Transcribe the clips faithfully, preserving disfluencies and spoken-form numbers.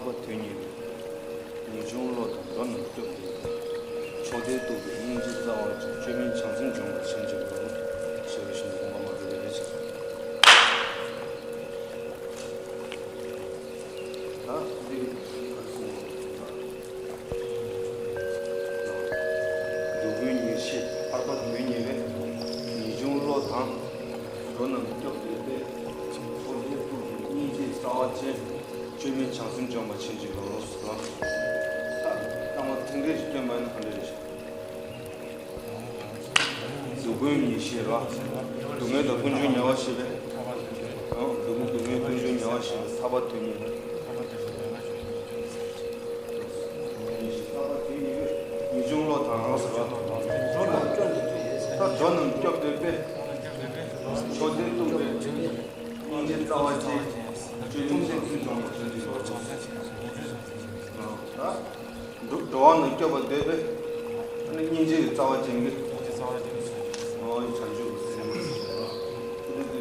པ་དོན་གཉེར་བའི། ངེས་འབྱུང་བློ་དང་འགྲོ་རྣམས་སྐྱོབ་འདོད་པའི། མཆོག་ལྡན་སྟོབས་ཀྱིས་སྙིང་རྗེ་རྩ་བ་ཅན། བཅོས་མིན་བྱང་སེམས་འབྱོངས་པར་བྱིན་གྱིས་རློབས། ཞེས་པ་བཞིན་དུ་དགོངས་པ་མ་བརྗེད་པའི་རེ་ཆེ། ད་འདི་གསུངས། སྡུག་ཀུན་ངེས་ཤེས་ཐར་པ་དོན་གཉེར་བའི། ངེས་འབྱུང་བློ་དང་འགྲོ་རྣམས་སྐྱོབ་འདོད་པའི། མཆོག་ལྡན་སྟོབས་ཀྱིས་སྙིང་རྗེ་རྩ་བ་ཅན། བཅོས་མིན་བྱང་སེམས་འབྱོངས་པར་བྱིན་གྱིས་རློབས་ཟེར་བ། ད་ལྟ་མ་ཐེངས་འདྲ་ཞིག་སྟོན་པ་ཡིན་ན་ག་འདྲ་རེད། སྡུག་ཀུན་ངེས་ཤེས་ར། སྡུག་བསྔལ་དང་ཀུན་འབྱུང་ཉེ་བར་ཞི་བའི། སྡུག་སྡུག་བསྔལ་ཀུན་འབྱུང་ཉེ་བར་ཞི་བའི་ཐར་པ་དོན་གཉེར། ངེས་ཤེས་ཐར་པ་དོན་གཉེར་བའི། ངེས་འབྱུང་བློ་དང་ཟེར་བ། ད་འགྲོ་རྣམས་སྐྱོབ་འདོད་པའི། མཆོག་ལྡན་སྟོབས་ཀྱིས། སྙིང་རྗེ་རྩ་བ་ཅན། བཅོས་མིན་བྱང་སེམས་འབྱོངས་པར་བྱིན་གྱིས་རློབས། འགྲོ་བ་རྣམས་སྐྱོབ་པར་འདོད་པའི། སྙིང་རྗེ་ཡི་རྩ་བ་ཅན་གྱི། བྱང་ཆུབ་ཀྱི་སེམས།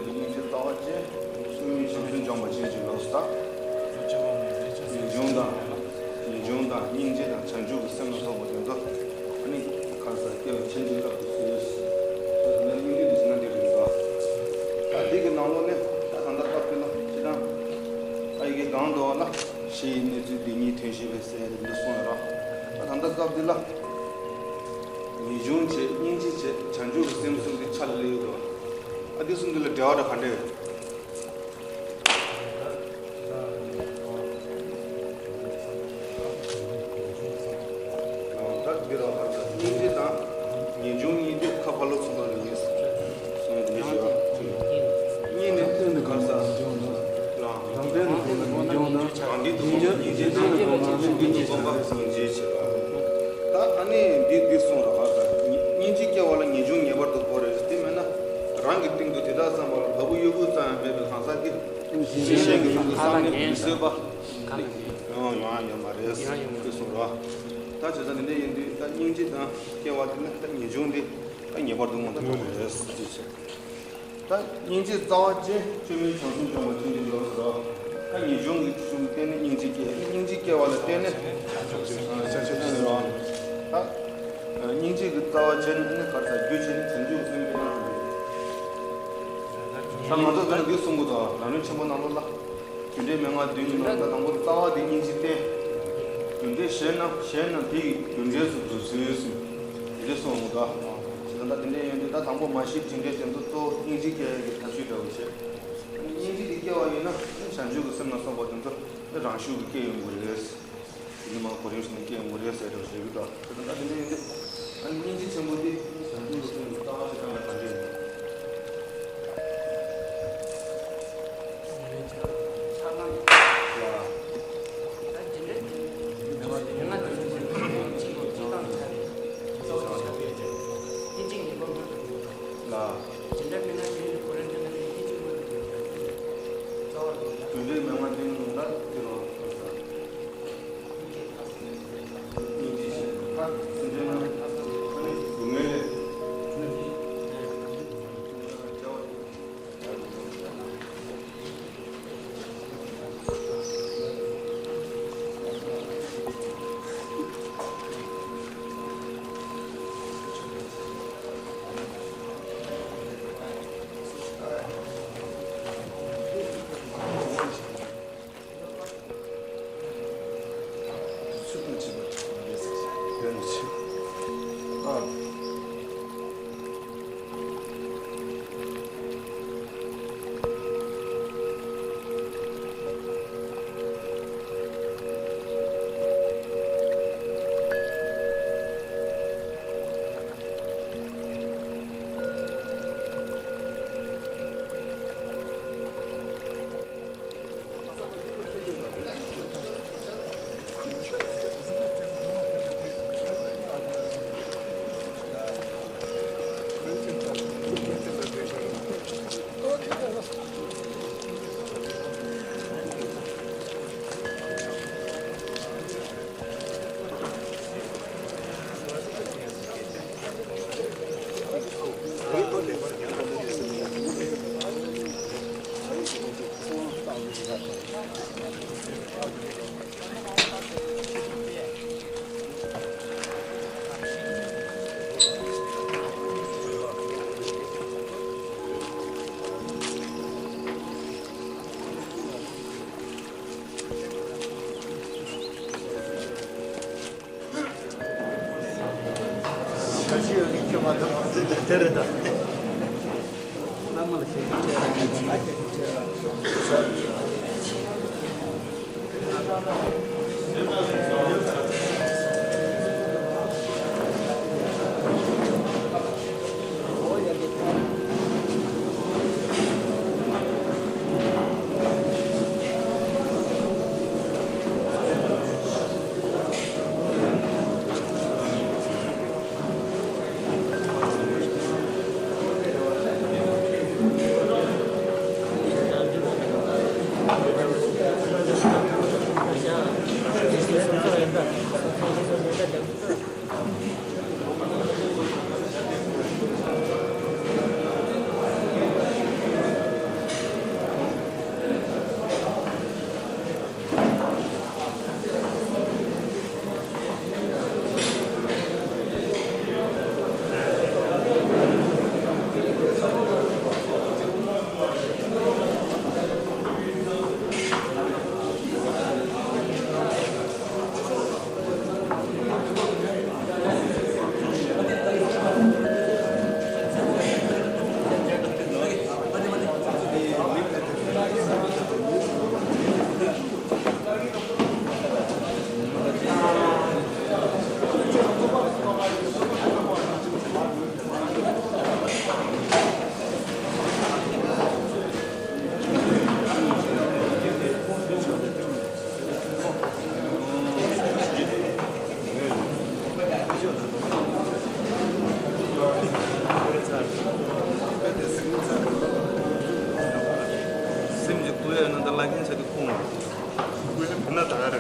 སྙིང་རྗེ་རྩ་བ་ཅན། བཅོས་མིན་བྱང་སེམས་འབྱོངས་པར་བྱིན་གྱིས་རློབས། ངེས་འབྱུང་དང་། ངེས་འབྱུང་དང་སྙིང་རྗེ་དང་བྱང་ཆུབ་ཀྱི་སེམས་ལ་སོགས་པ་དེ་ཚོ། ཨ་ནི་གང་ཟག་སྐྱེ་བ་ཕྱིན་ཅི་ལོག་ཏུ་གསོལ། ད་དེ་ནས་སྙིང་རྗེ་འདི་བྱས་ན་འདི་རེད་པ། ད་འདི་གི་ནང་ལོགས་ནས་ད་ད་ལྟ་སྐབས་དེ་ལ་ཅི་དང་། ཨ་ཡི་གེ་གང་འདུག་ལ། ཕྱི་ཡི་གནས་ཚུལ་འདི་ཉིད་དོན་ཤེས་པའི་སེལ་འདི་གསུངས་ཡོད་ར། ད་ད་ལྟ་སྐབས་འདི་ལ། ངེས་འབྱུང་བྱས་སྙིང་རྗེ་བྱས་བྱང་ཆུབ་ཀྱི་སེམས་གསུམ་གྱི་ཆ་ལ་སླེབས་ཡོད་དོ། ཨ་འདི་གསུམ་འདི་ལ་འབྲེལ་བ་ད་ག་འདྲས་ཡོད། ད་འདི་ར་ཧ་ད་སྙིང་རྗེ་དང་ངེས་འབྱུང་གཉིས་དེ་ཁ་ཕར་ལ་ཚུར་ལ་ཡིན། གཉིས་ནས་གང་ཟག་རང་སྟེང་དུ་ངེས་འབྱུང་དང་རང་སྟེང་དུ་སྙིང་རྗེ་སྟེང་དུ་སྙིང་རྗེ་སྙིང་རྗེ་སྐྱེ་བ་ལ་ངེས་འབྱུང་ངེས་པར་དུ་གོ་རེད། དེ་མེད་ན་རང་གི་སྟེང་དུ་དེ་དག་བསམ་པ་ལ་བ་སྤུ་གཡོ་འགུལ་ཙམ་ཡང་མེད་པའི་གང་ཟག་གིས་གཞན་གྱི་ལུགས་ཀྱི་བསམ་ནས་མི་བཟོད་པ། ཡོང་ཡ་ཡོད་མ་རེད། ཡོང་ཡ་ཡོད་མ་རེད། ཁོས་གསུངས་རོགས། ད་བྱས་ཙང་དེ་འདྲ་ཡིན་དུས་ད་སྙིང་རྗེ་དང་སྐྱེ་བ་དེ་ནི་ད་ངེས་འབྱུང་དེ་ད་ངེས་པར་དུ་མངོན་དུ་འགྲོ་དགོས་རེད་ཅེས་བྱས། ད་སྙིང་རྗེ་རྩ་བ་ཅན་བཅོས་མིན་བྱང་སེམས་སྦྱོང་བ་ཅན་དེ་ལོ་ཟེར་རོགས། ད་ངེས་འབྱུང་གི་ཆུ་བརྟེན་ནས་སྙིང་རྗེ་སྐྱེ། སྙིང་རྗེ་སྐྱེ་བ་ལ་བརྟེན་ནས་བྱང་ཆུབ་སེམས་ལ་ཡོང་། ད་སྙིང་རྗེ་གི་རྩ་བ་ཅན་ནི་གར་ས་རྒྱུ་ཅན་བྱང་ཆུབ་སེམས་དཔའི་ནང་དུ། ད་ང་ཚོ་ད་ནི་འདི་གསུང་གི་འདུག་ལམ་རིམ་ཆེན་པོ་ནང་ལོགས་ལ། རྒྱུ་འབྲས་མན་ངག་བདུན་གྱི་ནང་ད་དང་པོ་རྩ་བ་དེ་སྙིང་རྗེ་བསྟེན། རྒྱུ་འབྲས་གཞན་རྣམས་གཞན་རྣམས་དེ་ཡི་རྒྱུ་འབྲས་སུ་འགྲོ་ཚུལ་གསུངས། དེ་འདྲ་གསུངས་འདུག་ད་དེ་འདྲ་ཡིན་དུས་ད་དང་པོ་མ་ཤེས་རྒྱུ་འབྲས་དེ་ཚོ་གཙོ་བོ་སྙིང་རྗེ་སྐྱེ་ཡ་གི་ཐབས་ཤེས་འདྲ་བོ་བྱས། སྙིང་རྗེ་དེ་སྐྱེ་བ་ཡིན་ན་བྱང་ཆུབ་ཀྱི་སེམས་ལ་སོགས་པ་དེ་ཚོ་རང་ཤུགས་ཀྱིས་སྐྱེ་ཡོང་གི་རེད། དེ་ནི་མ་གོ་རིམ་བཞིན་སྐྱེ་ཡོང་གི་རེད་ཟེར་འདྲ་བོ་ཞིག་རེད་འདུག་ད་ད་དེ་འདྲ་ཡིན་དུས་ཨ་ནི་སྙིང་རྗེ་ཆེན་པོ་དེ་བྱང་ཆུབ་ཀྱི་སེམས་ལ་ལྟ་བ་ཞིག་བཏང་ན་ག་འདྲ་ཡིན། དེ་རེད་ད། བླ་མ་ལ་ཞེ་དྲག་བྱས་ར་ཡིན་ད། སེམས་ཀྱི་སྐུ་ཡ་ན་ད་ལ་ཁན་ཆ་དུ་ཁོང་། སྐུ་ཡ་ན་ད་ར།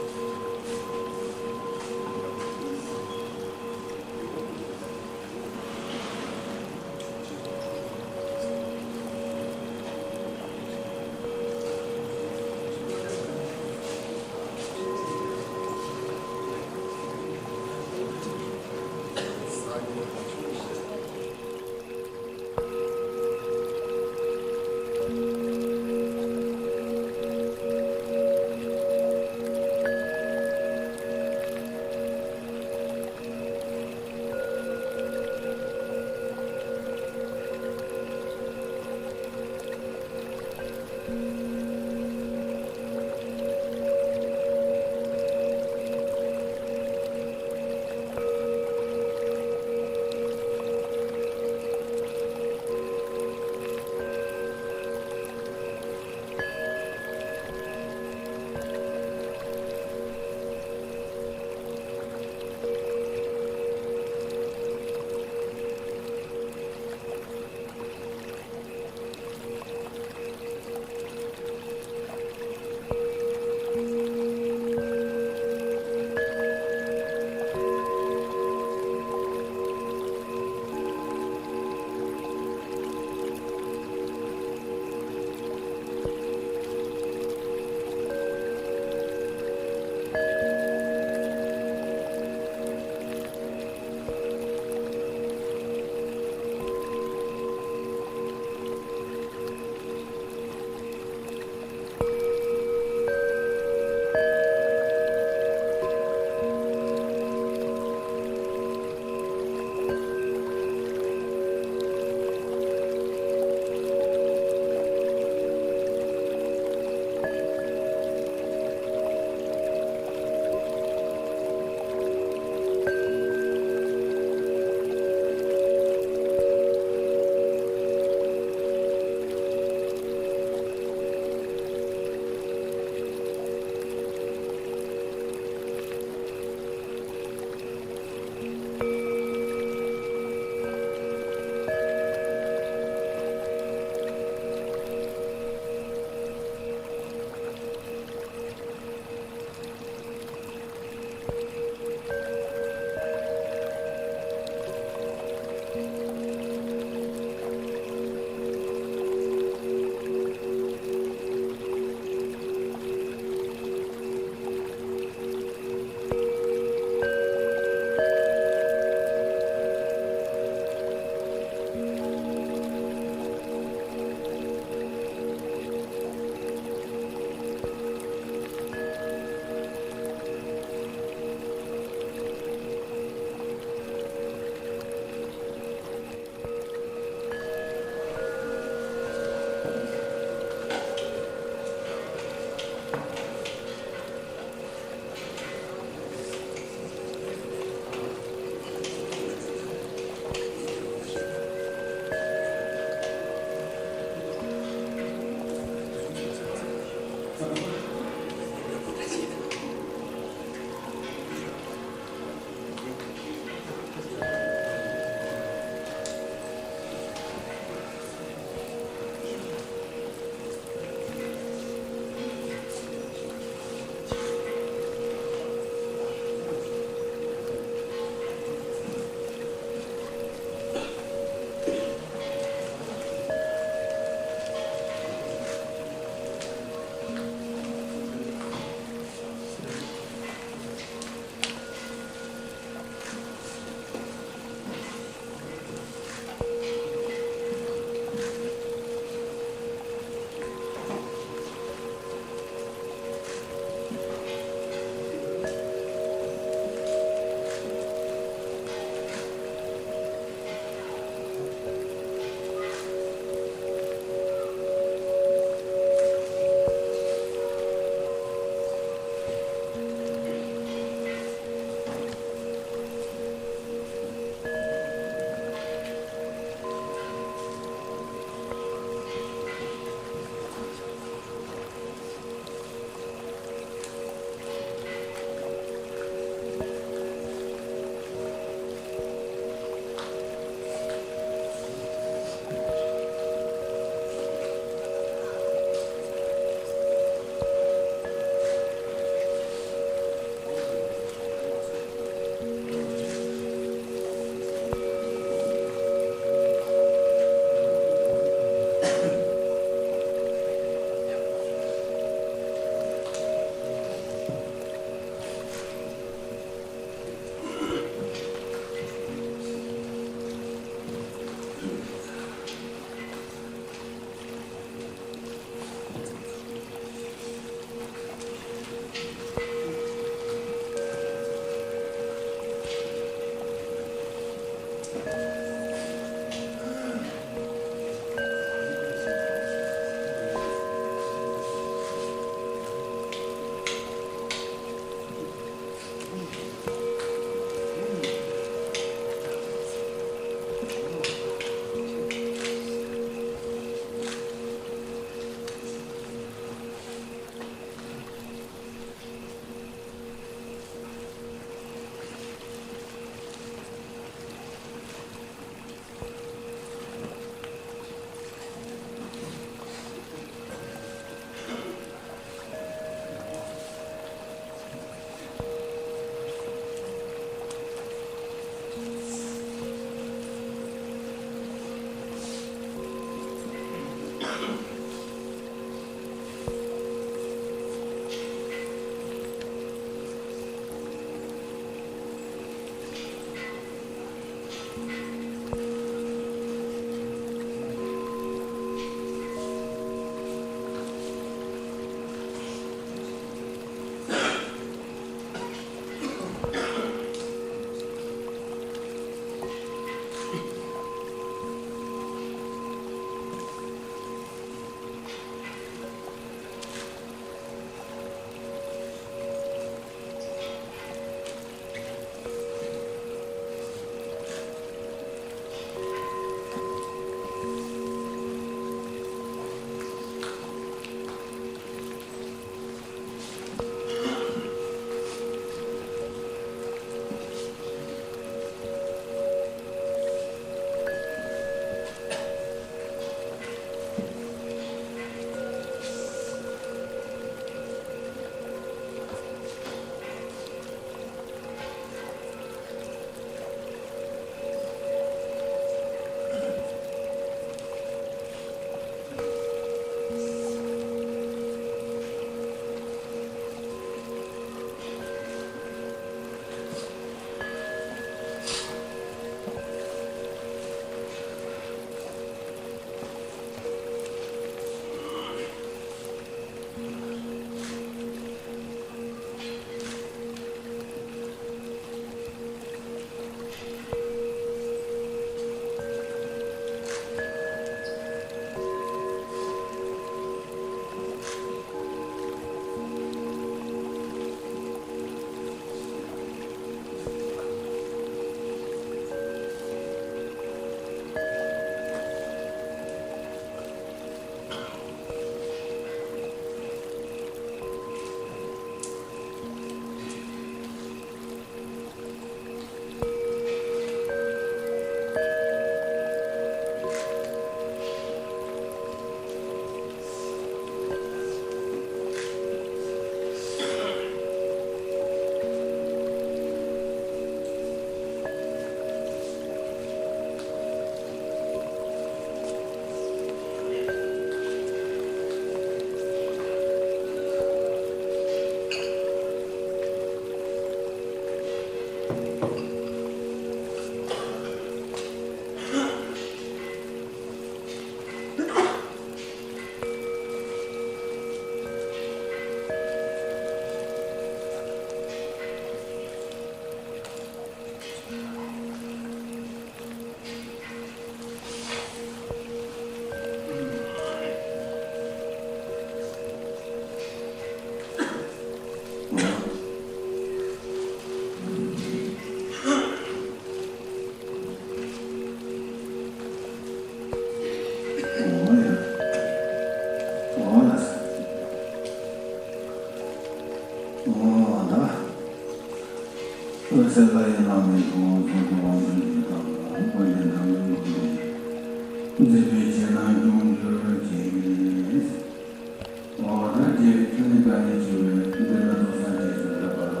འོ་ད་རྗེ་ཁྱོད་ནི་བཀའ་ནི་ཆེ་བས་འདི་ལ་རྫོགས་སངས་རྒྱས་སུ་གྲགས་པ་ལ།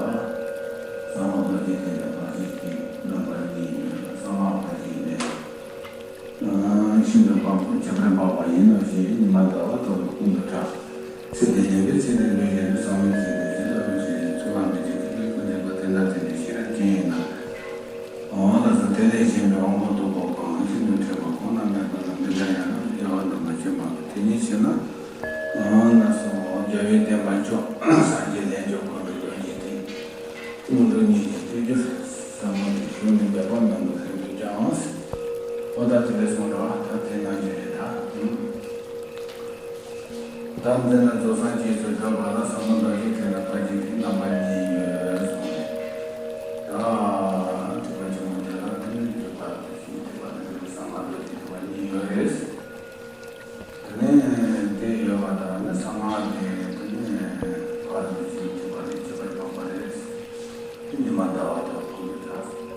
ཟབ་མོ་རྡོ་རྗེ་ཐེག་པའི་ཕར་ཕྱིན་གྱི་རྣམ་པ་གཉིས་ཡོད་ལ། གསང་སྔགས་ཕར་ཕྱིན་ནས་ཤིན་ཏུ་དཔག་པའི་ཆོས་པར་འབབ་པ་ཡིན་ནོ་ཞེས་ཉི་མ་ཟླ་བ་ལྟ་བུ་ཀུན་ཏུ་གྲགས། ཚེ་འདི་ཉིད་ཀྱི་ཚེ་ནི་ལུས་ཡིན་ནོ། གསང་བའི་ཚེ་འདི་ཕྱི་ལྟ་བུ་ཆོས་ཅན། ཚུལ་ཁྲིམས་ཀྱི་ཚེ་འདི་ཀུན་བྱེད་པ། དེ་ལྟར་ཚེ་འདི་ཤེས་རབ་ཅན་ཡིན་ན། འོ་ལགས་སོ། དེ་ལས་གཞན་པའི་དབང་པོ་སྟོབས་པོ་གང་ཞིག་ཏུ་འཕྲད་པ་ཁོང་རྣམས་ཀྱང་ད་ལྟ་འདི་འདྲ་ཡང་ན་དབྱེ་བ་འདུ་མ་བྱེད་པ། དེ་ཉིད་ཕྱིར་ན། འོ་ལགས་སོ། རྒྱལ་བའི་བསྟན་པ་མཆོག་སངས་རྒྱས་ལས་མཆོག་འཁོར་བའི་སྟོབས་ཀྱིས་ཏེ། དངོས་གྲུབ་བརྙེས་ཤིང་ཐོབ་གྱུར་ཟབ་མོ་དེ། གཞུང་ནི་འབད་པ་མང་པོས་ལྷུན་གྱིས་ཀྱང་། འོ་ད་དེ་ལས་གསུངས་འགྲོ་བ་ད་དེ་ནང་བཞིན་རེད་ད། ད་འདི་ན་རྫོགས་སངས་རྒྱས་སུ་གྲགས་པ་ལ། ཟབ་མོ་རྡོ་རྗེ་ཐེག་ལ་ཕར་ཕྱིན་གྱི་རྣམ་པ་གཉིས་ཡོད་གསུངས་ནས། ད་ཐེག་པ་ཆེན་པོ་དེ་ལ་ནི་ཐེག་པ་དེ་བཞིན་ཐེག་པ་དེ་ལ་གསང་སྔགས་རྡོ་རྗེ་ཐེག་པ་གཉིས་ཡོད་རེད། དེ་ནས་དེ་ཡོད་པ་དང་ནི་གསང་སྔགས་དེ་དེ་ནས་ཐེག་པ་དེ་བཞིན་ཐེག་པ་དེ་ཁྱད་པར་འཕགས་པ་རེད། ཉི་མ་ཟླ་བ་དང་ཁོང་གི་གྲགས།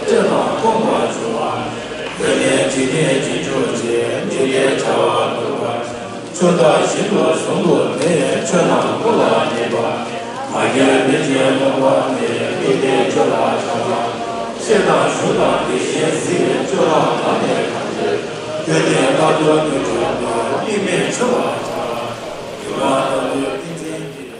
ཆོས་དང་སྤོང་བར་འགྱུར་བ། འོད་ལྡན་འཇིག་རྟེན་གྱི་ཆོས་ཀྱི་འཇིག་རྟེན་བྱ་བ་འདུལ་བར་ཤོག། ཆོས་བདག་ཞིང་དུ་གཟུང་དུ་ནི་ཆོས་རྣམས་ཀུན་ལ་སྙན་པ། མ་སྐྱེས་པའི་རྒྱུད་ལ་ནི་ཡེ་ཤེས་ཆོས་ལ་ཕྱག་འཚལ། ཤེས་དང་ཞུགས་དང་དེ་བཞིན་གཟིགས་པའི་ཆོས་ལ་བདག་ནི་གང་ཞིག། རྒྱུད་སྡེ་ལྟ་བུ་ནི་གྲོལ་བའི་དམིགས་མེད་ཆོས་ལ་ཕྱག་འཚལ། འདུལ་བ་ལྟ་བུའི་ཏིང་འཛིན་གྱི།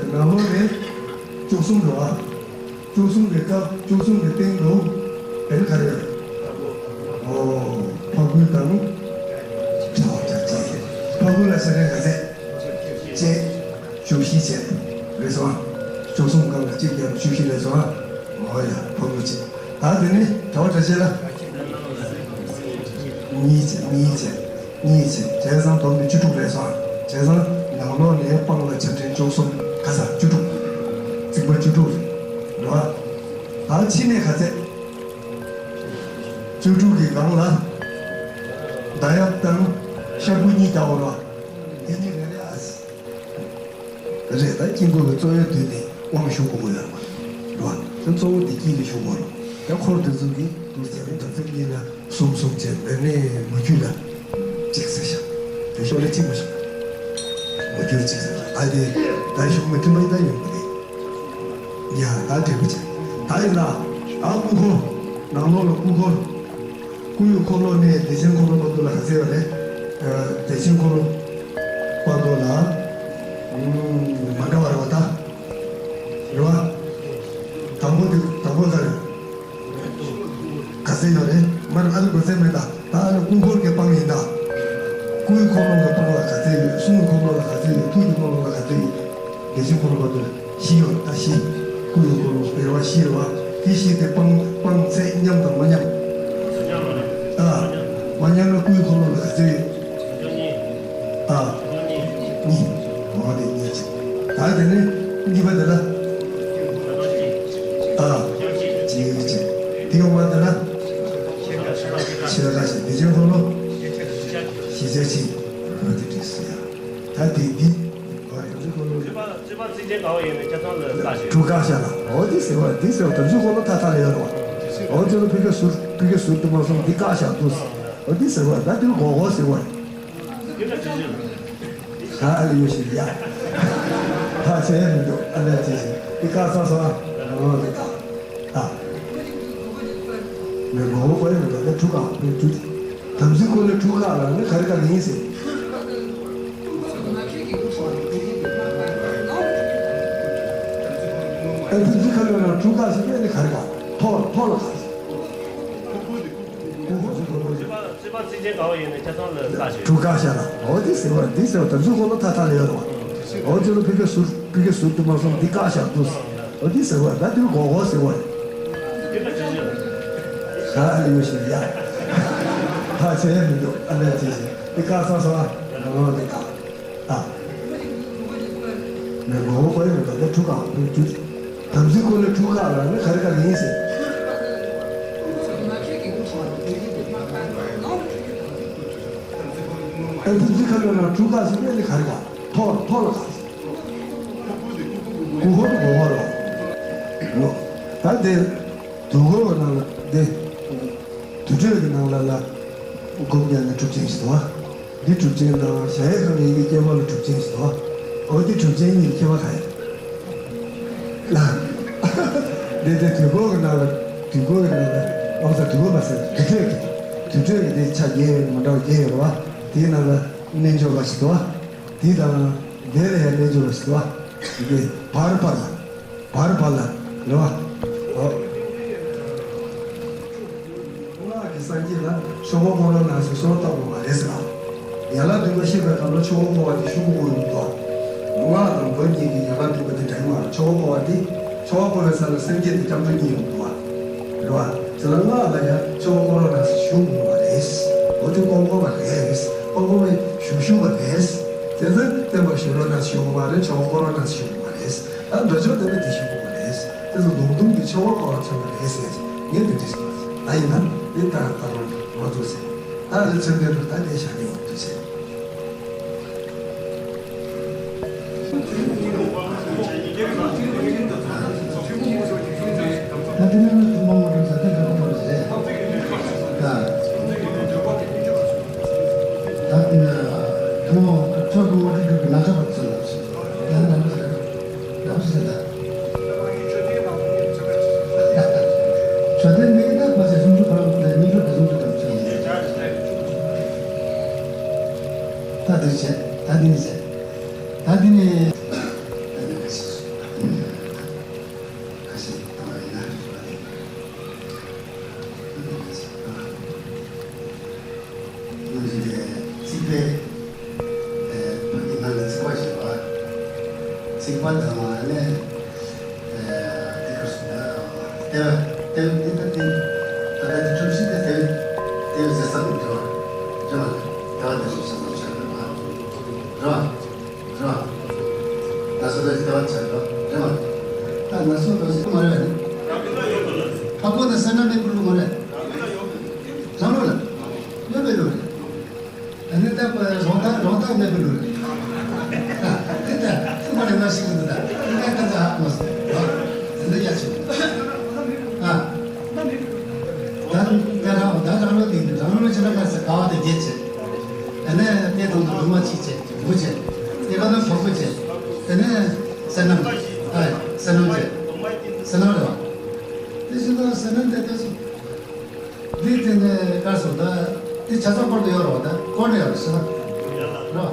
ནང་ལོགས་ནས་བཅུ་གསུམ་འགྲོ་བ། བཅུ་གསུམ་གྱི་སྐབས་བཅུ་གསུམ་གྱི་སྟེང་དུ་དེ་ནི་ག་རེ་ཡོད། ཨོ། ཕག་རྒོད་དང་། ཁྲ་བ་ཁྲ་ཅན། ཕག་རྒོད་ལ་ཤ་ཕྲན་ག་ཚད། གཅིག་བཅུ་བཞི་བྱས། རེད་སོང་། བཅུ་གསུམ་སྐབས་ལ་གཅིག་བརྒྱབ་བཅུ་བཞི་རེད་སོང་། ཨོ་ཡ། ཕག་རྒོད་བྱས། ད་དེ་ནི་གྲྭ་པ་གྲྭ་ཆས་ལ། གཉིས་བྱས། གཉིས་བྱས། གཉིས་བྱས། བྱས་ཙང་བསྡོམས་ནས་བཅུ་དྲུག་རེད་སོང་། བྱས་ཙང་ནང་ལོགས་ནས་སྤང་བླང་ཆ་འཕྲིན་བཅུ་གསུམ་ག་ས་བཅུ་དྲུག་རྩིག་པ་བཅུ་དྲུག་རེད་བ། ད་ཕྱི་ནས་ག་ཚད། བཅུ་དྲུག་གི་སྒང་ལ་མདའ་ཡབ་དང་ཤར་བུ་གཉིས་རྒྱག་འོ་ར། དེ་གཉིས་རེ་རེ་ཨ། རེད། ད་དཀྱིལ་འཁོར་གྱི་གཙོ་བོའི་མདུན་ནས་དབང་ཞུ་དགོས་ཀྱི་ཡོད་རེད་པ། རེད་པ། ད་གཙོ་བོ་འདི་དཀྱིལ་ལ་ཞུ་དགོས་རེད། ད་འཁོར་འདི་ཚོ་གིས་འདུག་ཟེར་ནས་ད་ཚེ་གཉིས་ལ་གསུམ་གསུམ་བྱས། འདི་ནས་མུ་ཁྱུད་ལ་གཅིག་ཟེར་ཤག་དེ་ཤོག་ལ་གཅིག་མ་ཤོག་མུ་ཁྱུད་གཅིག་ཟེར་ཤག་ད་དེ་ད་ཤོག་མི་མཐུན་པ་ཡིན་ད་ཡོང་གི་རེད། ཡ་ད་འབྲས་བུ་བྱས། ད་ཡིན་ན་ཨ་སྐུ་འཁོར། ནང་ལོགས་ལ་སྐུ་འཁོར། སྐུ་ཡི་འཁོར་ལོ་ནས་བདེ་ཆེན་འཁོར་ལོ་བར་དུ་ལ་ག་ཚད་ཡོད་རེད། ཨ། བདེ་ཆེན་འཁོར་ལོ་བར་དུ་ལ། ཨུམ། མ་འདྲ་བ་རེད་པ་ད། རེད་པ། དང་པོ་དེ་དང་པོ་ག་རེ། ག་ཚད་ཡོད་རེད། མར་ཨ་ནི་གོ་ཚད་མེད་ད། ད་ཨ་ནི་སྐུ་འཁོར་གྱི་སྤང་ཡིན་ད། སྐུའི་འཁོར་ལོ་གི་སྤང་ལ་ག་ཚད་ཡོད། གསུང་གི་འཁོར་ལོ་ལ་ག་ཚད་ཡོད། ཐུགས་ཀྱི་འཁོར་ལོ་ལ་ག་ཚད་ཡོད། བདེ་ཆེན་འཁོར་ལོ་བར་དུ་ལ་བཞི་ཡོད་ད། བཞི། སྐུ་ཡི་འཁོར་ལོ་སྦྱོར་བ་བཞི་རེད་པ། དེ་བཞི་དེ་སྤང་སྤང་ཚད་མཉམ་དང་མ་མཉམ། ཨ། མ་མཉམ་ན་སྐུ་ཡི་འཁོར་ལོ་ལ་ག་ཚོད་ཡོད། ཨ། གཉིས། འོ་དེ་གཉིས་བྱས། ད་དེ་ནས་གཉིས་པ་དེ་ལ། ཨ། གཅིག་བྱས། དེ་ཡོང་བ་དེ་ལ། ཕྱི་ལ་ཁ་ཤས་བདེ་ཆེན་འཁོར་ལོ། བཞི་ཆ་གཅིག་འོ་དེ་འགྲིག་སོང་ཡ། ད་དེ་འདི། འོ་རེད། དམ་ཚིག་འཁོར་ལོ། རྩིས་པ་རྩིས་ཆེན་ག་བ་ཡིན་ནའི་ཆ་ཚང་ལ་བཀག་བཞག་དྲུག་བཀག་བཞག་ལ། འོ་འདི་ཟེར་བ་འདི་ཟེར་བ་དམ་ཚིག་འཁོར་ལོ་མཐའ་མཐའ་ལ་ཡོད་རེད་བ། འོ་ཚོ་ལ་ཕི་ག་ཟུར་ཕི་ག་ཟུར་དུ་མ་སོང་འདི་བཀག་བཞག་འདུག་འོ་འདི་ཟེར་བ་ད་འདིར་གོ་གོ་ཟེར་བ་རེད། ད་ཨ་ལ་ཡོད་ཤིག་ཡ། ད་བྱས་ཡ་མི་འདུག་ཨ་ལས་བྱས་ཤིག་འདི་བཀག་ཚར་སོང་ཨ། འོ་འདི་བཀག་ཨ། མི་མང་པོ་པ་ཡིན་ན་ད་དྲུག་ག་དྲུག་དམ་ཚིག་འཁོར་ལོ་དྲུག་ག་ལ་ནི་ག་རེ་ག་རེ་ཡིན་ཟེར། ཨ་དམ་ཚིག་ཁ་ལོ་ལ་དྲུག་ག་ཟེར་ནི་ག་རེ་ག་ཐོག་ཐོག་ལ་ག་ཟེར། རྩིས་པ་རྩིས་ཆེན་ག་བ་ཡིན་ནའི་ཆ་ཚང་ལ་བཀག་བཞག་དྲུག་བཀག་བཞག་ལ། འོ་འདི་ཟེར་བ་འདི་ཟེར་བ་དམ་ཚིག་འཁོར་ལོ་མཐའ་མཐའ་ལ་ཡོད་རེད་བ། འོ་ཚོ་ལ་ཕི་ག་ཟུར་ཕི་ག་ཟུར་དུ་མ་སོང་འདི་བཀག་བཞག་འདུག་འོ་འདི་ཟེར་བ་ད་འདིར་གོ་གོ་ཟེར་བ་རེད། ད་ཨ་ལ་ཡོད་ཤིག་ཡ། ད་བྱས་ཡ་མི་འདུག་ཨ་ལས་བྱས་ཤིག་འདི་བཀག་ཚར་སོང་ཨ། འོ་འདི་བཀག་ཨ། ནས་མགོ་བོ་བཀོད་ཡོང་ད་ལྟ་ཁྲུ་ཁ་རྒྱུ། དམ་ཚིག་ཀུན་ལས་ཁྲུ་ཁ་ལ་ནི་ག་རེ་ག་རེ་ཡིན་ཟེར། ཨ་དམ་ཚིག་ཁ་ལོ་ན་ཁྲུ་ཁ་ཟེར་ནས་ནི་ག་རེ་ག་ཐོག་ཐོག་ལ་ག་ཟེར། གུ་ཧོ་ནི་གུ་ཧོ་རོ། ད་དེ་དུས་འཁོར་གྱི་ནང་ལ་དེ་དུར་ཁྲོད་ཀྱི་ནང་ལ་ལ་སྒོམ་རྒྱག་ན་གྲུབ་ཆེན་ཞིག་འདུག་འདི་གྲུབ་ཆེན་དང་ཞྭ་ཡི་ཁ་མིག་གི་སྐྱེ་བ་ལ་གྲུབ་ཆེན་ཞིག་འདུག་འོ་འདི་གྲུབ་ཆེན་གཉིས་ཁྱད་པར་ག་ཡོད། ལ། འདི་འདི་དུས་འཁོར་གྱི་ནང་ལ་དུས་འཁོར་གྱི་ནང་ལ་ཨོ་ཙ་དུས་འཁོར་མ་ཟད་དུར་ཁྲོད་ཀྱི་དུར་ཁྲོད་ཀྱི་འདི་ཆ་བརྒྱད་ཡོད་མི་འདྲ་བ་བརྒྱད་ཡོད་རེད་བ། དེའི་ནང་ལ་རྣལ་འབྱོར་པ་ཞིག་འདུག་བ། དེ་དང་དེ་ལ་ཡང་རྣལ་འབྱོར་པ་ཞིག་འདུག་བ། དེ་བར་བར་ལ། བར་བར་ལ། རེད་བ། ཨོ། སྔགས་ཀྱི་སངས་རྒྱས་ལ་ཆོས་འཁོར་བསྐོར་རོ་ན་ཟེར་གསོལ་བ་བཏབ་དགོས་པ་རེད་ཟེར་ལ། ཡན་ལག་བདུན་པ་ཤེས་པའི་སྐབས་ལ་ཆོས་འཁོར་བསྐོར་བ་དེ་ཤོག་གུ་བསྐོར་ཡོང་དོ། སྔགས་དང་བར་གཉིས་ཀྱི་ཡན་ལག་བདུན་པ་དེ་འདྲ་ཡིན་མ་རེད། ཆོས་འཁོར་བསྐོར་བ་དེ། ཆོས་འཁོར་བསྐོར་བའི་ས་ལ་སེམས་བསྐྱེད་དེ་སྐྱབས་འགྲོ་གཉིས་ཡོང་དོ། རེད་བ། དེ་ལ་སྔགས་ལ་ཡང་ཆོས་འཁོར་བསྐོར་རོ་ན་ཟེར་ཞུ་དགོས་པ་རེད། འོ་དེ་བསྐོར་དགོས་པ་རེད། བསྐོར་དགོས་པའི་ཞུ་ཞུ་བ་རེད། དེ་ཚོ་བསྟན་པ་ཞུ་རོ་ན་ཞུ་དགོས་པ་རེད། ཆོས་འཁོར་བསྐོར་རོ་ན་ཞུ་དགོས་པ་རེད། ད་འདོད་ཆོག་དེ་ནི་དེ་ཞུ་དགོས་པ་རེད། དེ་ཚོ་ལུང་དུམ་གྱི་ཆོས་འཁོར་བསྐོར་བ་མཚོན་པ་རེད་ཟེར། ངས་འདི་འདྲ་ཞུ་བ། ད་ཡིན་ན་འདི་ལྟར་ལྟ་རུ་མ་འདུག་ཟེར། ད་རེ་ཚོད་འདི་རུ་ད་དེ་བཞག་གི་ཡོང་འདུག་ཟེར། ད་དེ་ནས་ཐུན་མོང་མ་གྲུབ་ཟེར་དེ་འདྲ་པོ་རེད་ཟེར། ད་ཐུན་མོང་ཆོས་ཀུན་མ་གྲུབ་གྲུབ་ཀྱི་ན་ཚ་བར་ཚོད་ལ་ཟེར། ད་ནང་ཟེར་ནང་ཟེར་ད། མཆོད་རྟེན་མིག་ནང་པ་ཚེ་སུམ་ཅུ་པར་མ་ལས་མིག་ལོ་དེ་སུམ་ཅུ་དང་བཅས་ཡིན། ད་འདི་བྱས། ད་འདི་ནི་བྱས། ད་འདི་ནི། ད་འདི་ཁ་ཤས་ཁ་ཤས་བཏང་བ་ཡིན་ན། ཚིག་པའི། ཨེ། བོད་ཀྱི་ནང་ལ་ཚིག་པ་ཞེས་པ། ཚིག་པ་དང་ནི། ཨེ། དེ་གར་སོང་ན། ལྟེ་བ། ལྟེ་བ་འདི་ལྟ་སྟེ། ད་ལྟ་དེ་གྲུབ་ཕྱིན་དེ་ལྟེ་བ། ལྟེ་བ་ཟེར་ས་མི་འདུག་རེད་བ། ལྟེ་བ་དེ་ཚོ་ས་ཚོ་ཆགས་པ་རེད་བ། རེད་བ། རེད་བ། ན་སོ་དོ་ཞིག་ལྟེ་བ་ཆགས་རེད་བ། རེད་བ། ད་ན་སོ་དོ་ཞིག་མ་རེད་བ་ནི། ཨ་ཁོ་ན་སེར་སྣ་མེད་པའི་ལུགས་མ་རེད། རང་ལུགས་ལ། ཡོད་པའི་ལུགས་རེད། ཨ་ནི་ད་རང་རྟགས་རང་རྟགས་མེད་པའི་ལུགས་རེད། དེ་ལྟར་ཐུག་པ་ནས་ང་ཞིག་ཏུ་ད་དེ་ལྟར་ད་ད་ཧ་མ་སོང་། དེ་འདྲ་ཡ་ཆེ། ཨ། ད་ད་རང་ད་རང་ལུགས་དེ་རང་ལུགས་ཆེ་ན་ཁ་ས་དགའ་བ་དེ་རྒྱས་ཆེ། དེ་ནས་དེ་དང་དུ་མ་གཅིག་བྱས་དགུ་བྱས། དེ་ག་ན་བ་དགུ་བྱས། དེ་ནས་སེར་སྣ། ཨ། སེར་སྣ་བྱས། སེར་སྣ་རེད་བ། དེ་བཞིན་དུ་སེར་སྣ་དེ་དེ་ཚོ། འདི་དེ་ནས་བཀར་སོང་ད། འདི་ཆ་ཚང་སྐོར་དུ་ཡོད་རོགས་ད་སྐོར་ནས་ཡོད་སྲིད་ན། རོ།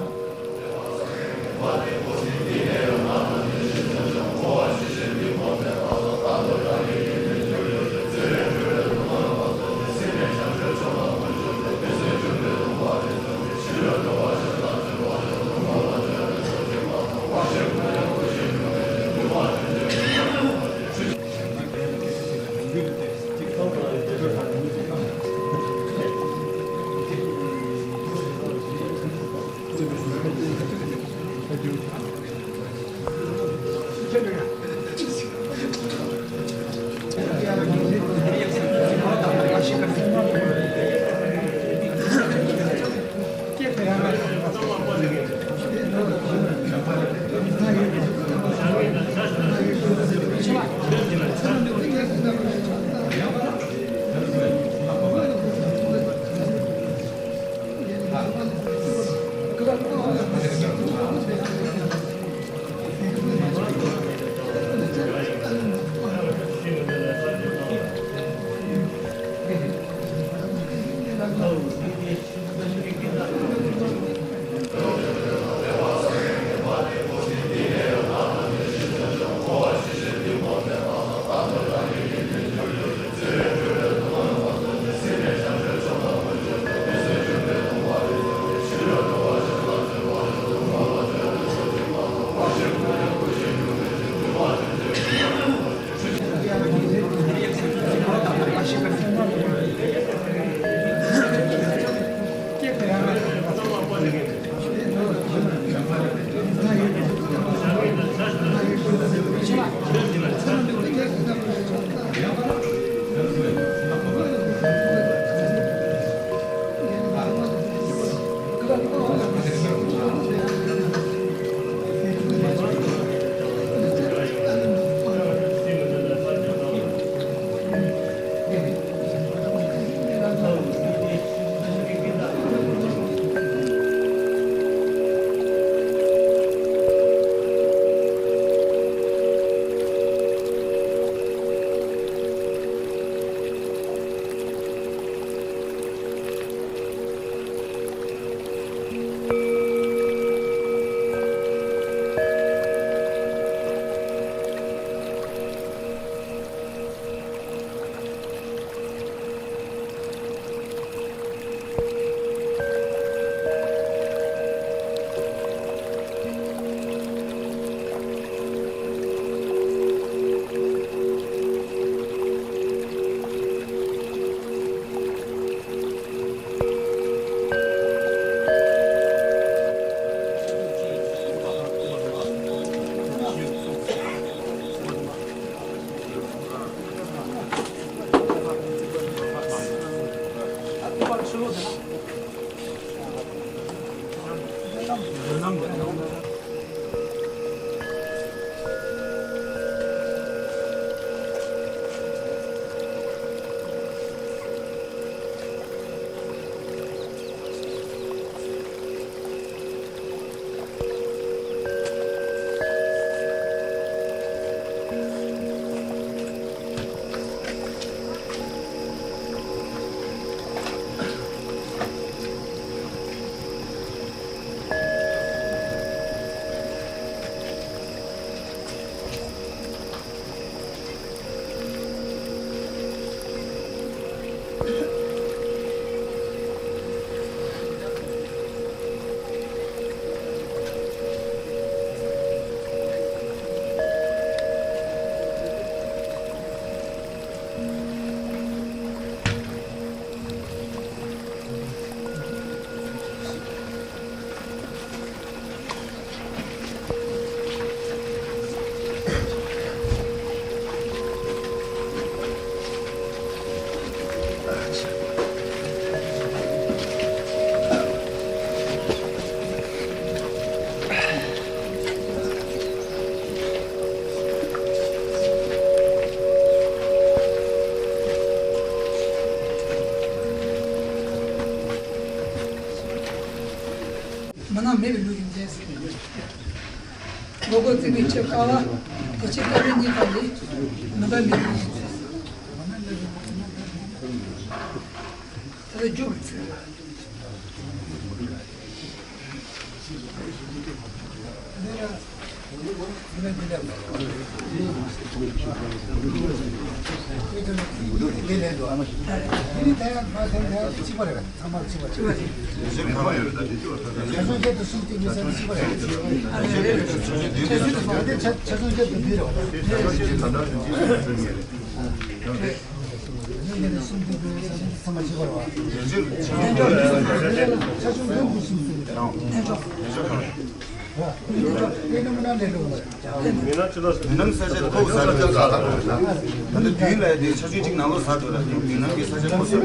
མི་སྣང་མེད་པའི་ལུས་ཀྱི་མཛད་ཟེར། ངོ་རྒོལ་བརྩེགས་པའི་ཕྱིར་ཀ་བ། དེ་ཕྱིར་ཀ་བའི་གཉིས་ཀ་ལས། མི་འདའ་མེད་པའི་ལུས་ཀྱི་མཛད་ཟེར། ད་ལྟ་རྒྱུ་བར་ཚིག་མུན་ནག་ས་ཆ་ཁོག་ས་རུ་ད་ལྟ་དུས་ལ་དེ་ཆ་ཆུང་གཅིག་ནང་ལོགས་ས་རུ་ལ་མུན་ནག་གི་ས་ཆ་ཁོག་ས་རུ།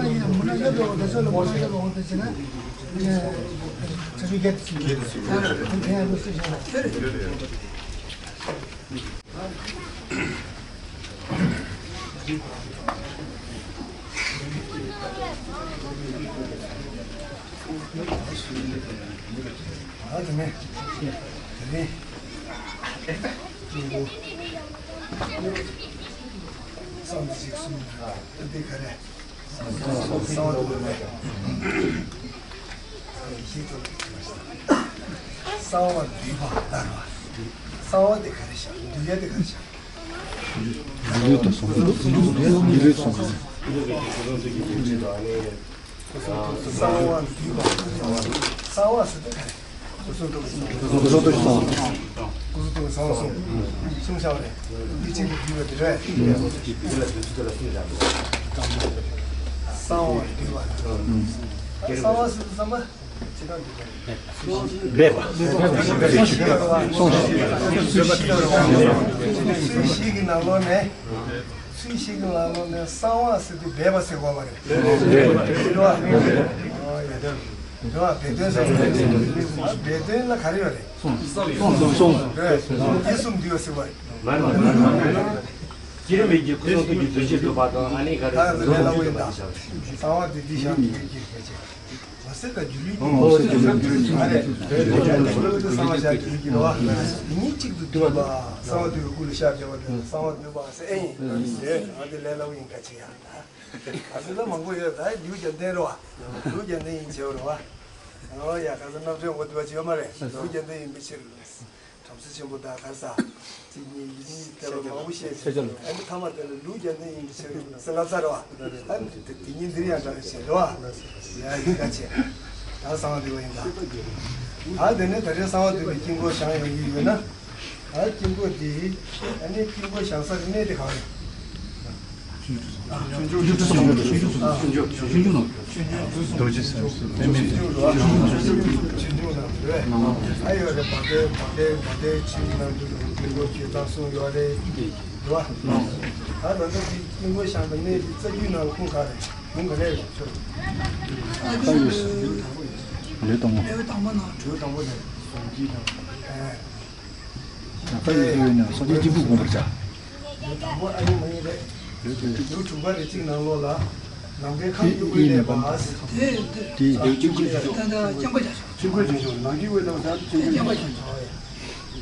ཨ་དེ་ནས་དེ་རིང་ཀྲུང་གོ་བསམ་གཞིག་གསུམ་ཨ་འདི་ག་རེ། གསང་བ་འདུས་པ་ལས། གསང་བ་འདུས་པ་ལྟར་བ། གསང་བ་དེ་ག་རེ་བཞག་འདུས་ཡ་དེ་ག་རེ་བཞག་འདུས་ལུས་དང་གསང་བ་འདུས་ལུས་དང་གསང་བ། གསང་བ་འདུས་པ། གསང་བ་ཟེར་དེ་ག་རེ། སྐུ་གསུང་ཐུགས་སུ་གསུང་ཐུགས་སུ་གསང་བ་གསུང་བ་གསུང་བྱ་བ་རེད། འདི་ཕྱིན་ཅི་འདུས་པ་དེ་རེད། གསང་བ་འདུས་པ། གསང་བ་ཟེར་དུས་ཙམ་པ་ཇི་ལྟར་འདུས་པ་རེད། སྦས་པ། སུ་ཞིག་གི་ནང་ལོགས་ནས། ཚུལ་ཞིག་གི་ལ་ལོ་ནས་གསང་བ་ཟེར་དུས་སྦས་པ་ཟེར་དགོས་པ་རེད། རེད་བ། རེད་བ། སྦས་དོན་ཟེར་བ་རེད། སྦས་དོན་ལ་ག་རེ་ཡོད་རེད། གསུང་། རེད། དེ་གསུམ་འདུས་པ་ཟེར་བ་རེད། མ་རེད། སྐྱེ་རིམ་མེད་ཀྱི་སྐུ་གསུང་ཐུགས་ཀྱི་བདུད་རྩི་འདུས་པ་དང་ཨ་ནི་ག་རེ། ད་ག་ཚོད་ལས་སླ་པོ་ཡིན་ད། གསང་བ་དེ་འདི་བཞག་གི་ཡོད་ཀྱི་གལ་ཆེ། མ་ཟད་ད་སྒྱུ་ལུས་ཀྱི་ཨོ་ཟེར་སྒྱུ་ལུས་ཀྱི་མ་རེད། སྒྱུ་ལུས་ཀྱི་གསང་བ་བཞག་གི་ཡོད་ཀྱི་རེད་བ། དེ་གཉིས་གཅིག་ཏུ་འདུས་པ། གསང་བ་འདུས་པའི་སྐུ་ལ་ཤར་བྱ་བ་དེ་གསང་བ་འདུས་པ་ཟེར་ཨེ་ཡིན། ཨ་དེ་ལས་སླ་པོ་ཡིན་ག་ཅི་ཡང་ད། ཨ་ཚོད་ལ་མང་པོ་ཡོད་ད་ལུས་རྒྱན་ལྡན་རེད་བ། ལུས་རྒྱན་ལྡན་ཡིན་བྱེད་པ་རེད་བ། ཨོ་ཡ་ག་ཚོད་རྣམ་འདྲེན་འོ་འདུས་པ་བྱེད་ཡོད་མ་རེད། ལུས་རྒྱན་ལྡན་ཡིན་པའི་ཕྱིར། བྲམ་ཟེ་ཆེན་པོ་དང་གར་ས། དེ་གཉིས་ཡིན་གཉིས་ལྟ་བ་མང་པོ་བཤད་ཅིང་ཨ་ནི་ཐ་མ་དེ་ལ་ལུས་རྒྱན་ལྡན་ཡིན་པའི་ཕྱིར་ཟེར་ལབ་ཚར་བ། ཨ་ནི་དེ་དེ་ཉིད་འདིར་ཡང་འདྲ་བའི་ཕྱིར་རེད་བ། ཡ་ཡིན་ག་ཆེ། ད་གསང་བ་འདུས་པ་ཡིན་ད། ད་དེ་ནས་ད་རེས་གསང་བ་འདུས་པའི་དཀྱིལ་འཁོར་བཞེངས་ཡོང་གི་ཡོད་ན། ད་དཀྱིལ་འཁོར་དེ་ཨ་ནི་དཀྱིལ་འཁོར་བཞེངས་ས་གི་གནས་དེ་གང་རེད། ཆོས་འབྱུང་། ཆོས་འབྱུང་། རྡོ་རྗེ་སེམས་སུ་པདྨའི། ཆོས་འབྱུང་རེད། ཨ་ཡོད་རེད། བ་དན་བ་དན་བ་དན་ཆོས་ནང་དུ་དཀྱིལ་འཁོར་གྱི་རྩ་གསུམ་ཡོད་རེད། རེད་བ། ད་ད་ལྟ་དེ་དཀྱིལ་འཁོར་བཞེངས་པའི་གནས་དེ་རྩ་རྒྱུད་ནང་ཁུངས་ག་རེད། གུང་ག་ལེར་ཡོང་ཆོག་ད་ཡོད་ས་ལེའུ་དང་པོ། ལེའུ་དང་པོ་ནང་། ལེའུ་དང་པོ་ནས་གཟུངས་གཞི་དང་། ད་ཡོད་ས་ཡོད་ན་སངས་རྒྱས་སྐྱེས་བུ་བསྒོམ་པར་བྱ། ལེའུ་དང་པོ་ཨ་ནི་མ་ཡིན་རེད། ལེའུ་དྲུག་པ་རེ་གཅིག་ནང་ལོགས་ལ། ནམ་མཁའི་ཁམས་སྐྱེ་བོའི་གནས་པ། དེ་དེ་ལེའུ་དྲུག་པ་ད་ལྟ་སྐྱེ་བོ་རྒྱ་ཤོག་སྐྱེ་བོ་རྒྱ་ཤོག་ནང་གི་དབུས་ལ་ད་སྐྱེ་བོ་རྒྱ་ཤོག་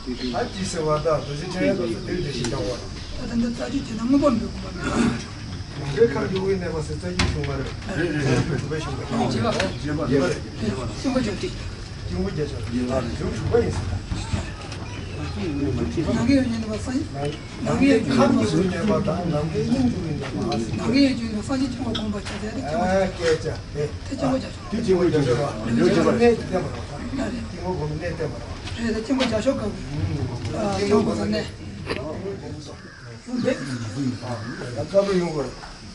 ཨ་ཅི་ཟེར་བ་དང་རྡོ་རྗེ་འཆང་ཡང་དུ་དེ་དེ་ཞིག་ཀྱང་བ། ད་ལྟ་རྩ་རྒྱུད་བྱས་ན་མངོན་པར་འབད་དགོས་པ་མེད། ནམ་མཁའི་ཁམས་སྐྱེ་བོའི་གནས་པ་ཟེར་རྩ་རྒྱུད་གཞུང་མ་རེད། རེད་རེད། དྲུག་པའི་གཞུང་མ་རེད། རྗེས་པ་རེད། སྐྱེ་བོ་རྒྱ་ཤོག་སྐྱེ་བོ་རྒྱ་ཤོག་དྲུག་དྲུག་པ་ཡིན་ཟེར། ནམ་མཁའི་ཡོད་ཉིད་ནི་བ་སངས། ནམ་མཁའི་ཁམས་སྐྱེ་བོའི་གནས་པ་དང་ནམ་མཁའི་དབྱིངས་སྐྱེ་བོའི་གནས་པ། ནམ་མཁའི་ཡོད་ཉིད་ནི་སངས་རྒྱས་སྐྱེ་བོ་བསྒོམ་པར་བྱ་ཟེར་ཏེ་སྐྱེ་བོ་རྒྱ་ཤོག་དེ་སྐྱེ་བོ་རྒྱ་ཤོག་རེད་བ། ལེའུ་བརྒྱད་པ་རེད། གནས་ཀྱི་བསྟན་པ་རེད། སྐྱེ་བོ་བསྒོམ་པའི་གནས་བསྟན་པ་རེད། རེད་དེ་སྐྱེ་བོ་རྒྱ་ཤོག་གི་སྐྱེ་བོ་བསྒོམ་པའི་གནས། བསྐལ་པར་ཡོང་དགོས།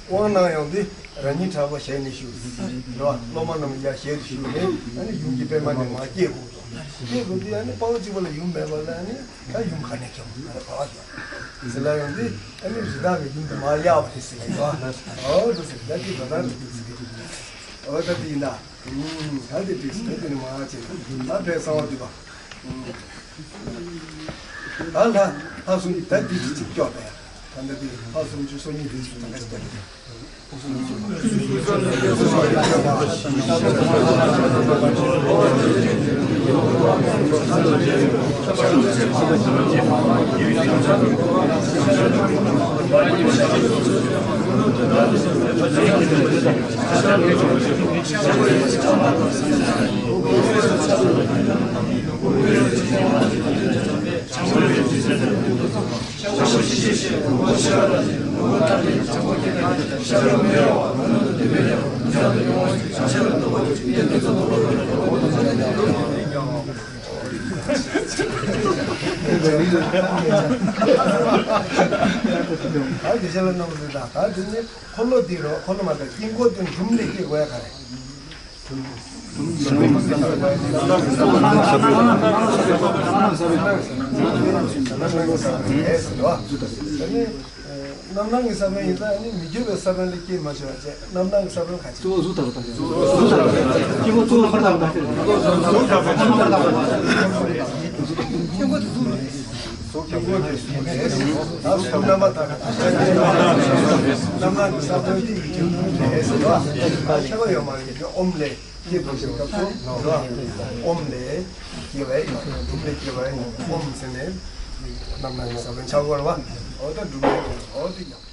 དབང་གནང་ཡོང་དུས་རང་ཉིད་དྲག་པོ་ཞལ་ནས་ཞུ། རེད་བ། སློབ་མ་རྣམས་ཡར་ཞལ་དུ་ཞུ་ནས་ཨ་ནི་ཡུམ་གྱི་པད་མ་ནས་མར་སྐྱེས་དགོས་སོ། སྐྱེས་དགོས་དུས་ཨ་ནི་དཔའ་བོ་གཅིག་པ་ལ་ཡུམ་མེད་པ་ལ་ཨ་ནི་ད་ཡུམ་ག་ནས་སྐྱེ་བ་ལ་བ་ཞོག་ཟེར་ལ་ཡོང་དུས་ཨ་ནི་རི་དྭགས་ཀྱི་ཡུམ་དུ་མར་གཡར་བ་རེད་ཟེར་གྱི་འདུག་ཨོ་དུ་ཟེར་ད་ཅི་ད་ད་རེད་འདུག་ཟེར་གྱི་འདུག་ཨོ་ད་དེ་ཡིན་ད། ད་དེ་འགྲིག་སོང་། དེ་ནི་མ་བྱེད་ད་ཕའི་གསང་བ་འདུས་པ། ད་ལྷ་ལྷ་སུམ་ཅུ་ད་འདི་གཅིག་སྐྱོར་པས། ད་འདི་ལྷ་སུམ་ཅུ་སོ་གཉིས་འདི་སུ་དང་འདྲ་ཞིག་ད་དེ་བྱས་ལ་གནང་ཟིན་ད་ད་དེ་ནི་འཁོར་ལོ་འདི་རོ་འཁོར་ལོ་མ་ད་དཀྱིལ་འཁོར་དེ་འབྲུམ་ལས་སྐྱེ་དགོས་ཡ་ག་རེ། རྣམ་སྣང་གི་ས་བོན་ཡིན་ཙང་ནི་མི་འགྱུར་བའི་ས་བོན་ལས་སྐྱེས་མ་བྱུང་བ་བྱས་རྣམ་སྣང་གི་ས་བོན་ག་ཅི། གཙོ་བོ་གཟུགས་ལྟ་བུ་དང་། གཟུགས་ལྟ་བུ་དང་། སྐྱེ་བོ་གཙོ་བོ་ཧོར་ལྟ་བུ་དང་། གཟུགས་ལྟ་བུ་དང་། སྐྱེ་བོ་དེ་གཟུགས་རེད། གཟུགས་ཀྱི་ངོ་དེ་གཟུགས་རེད། ད་གཟུགས་རྣམ་པ་དག་ག་ད་རྣམ་སྣང་གི་ས་བོན་དེ་ཡིན་གྱི་རེད་ཟེར་བ། ཁྱད་པར་ཡོད་མ་རེད། ཨོམ་ལས་སྐྱེས་པའི་སྐབས་སུ་ཨོམ་ལས་སྐྱེ་བའི་འབྲུམ་ལས་སྐྱེ་བའི་ཨོམ་ཟེར་ནས་རྣམ་སྣང་གི་ས་བོན་ཆགས་དགོས་རེད་བ། འོ་ད་འབྲུམ་ལས་འོ་དེ་ཡང་།